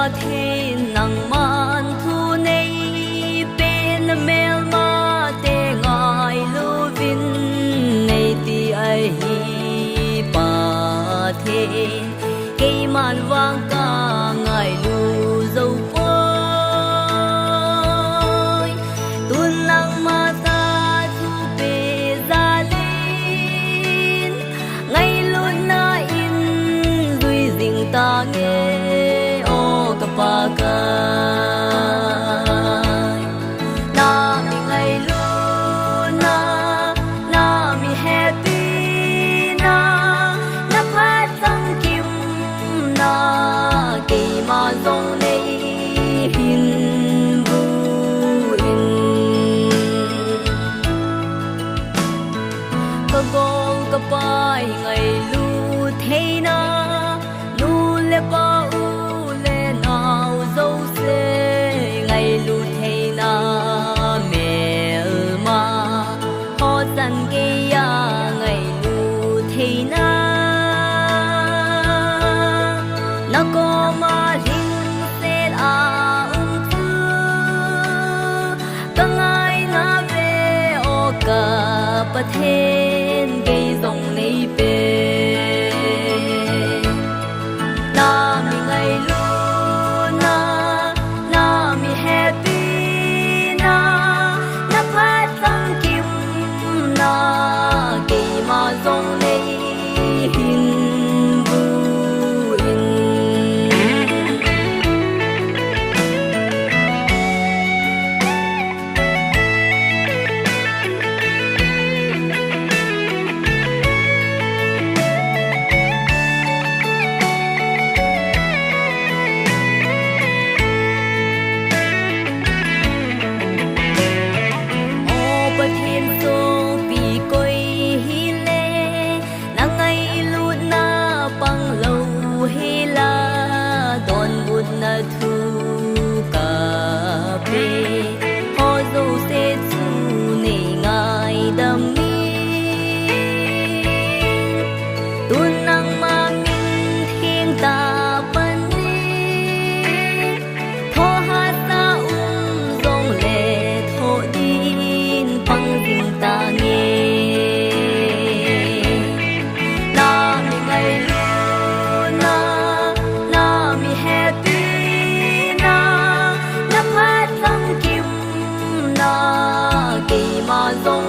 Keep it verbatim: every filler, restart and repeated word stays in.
Pathen, nangman thu neipen, melmate ngailuvin neiti ahi. Pathen, keiman vang kangailu joupoi. Tun nangma sa thupe jalin, ngailutna in jui jing tange, o ka Pakai. Na mi ngailutna, na mi hepina, na phat chamkimna, keima jong neihin vuin. Ka gol ka pai ngailut theina, nu le pa, u le nao jouse ngailut theina, melma ho chan geiya ngailut theina, na koma lhingset a um chu ka ngaina ve, o ka Pathen, kei jong neipe. Na mi ngailutna, na mi hepina, na phat chamkimna, keima jong neihin vuin. O Pathen, sopi koi hile, na ngailutna pang lou hela, donbutna thu ka pe ho jouse chu nei ngaidam in. Tun nangma min theng tah pan in, thoh hahsa um jongle thoh din pang jing tange. Na mi ngailutna, na mi hepina, na phat chamkimna, keima jong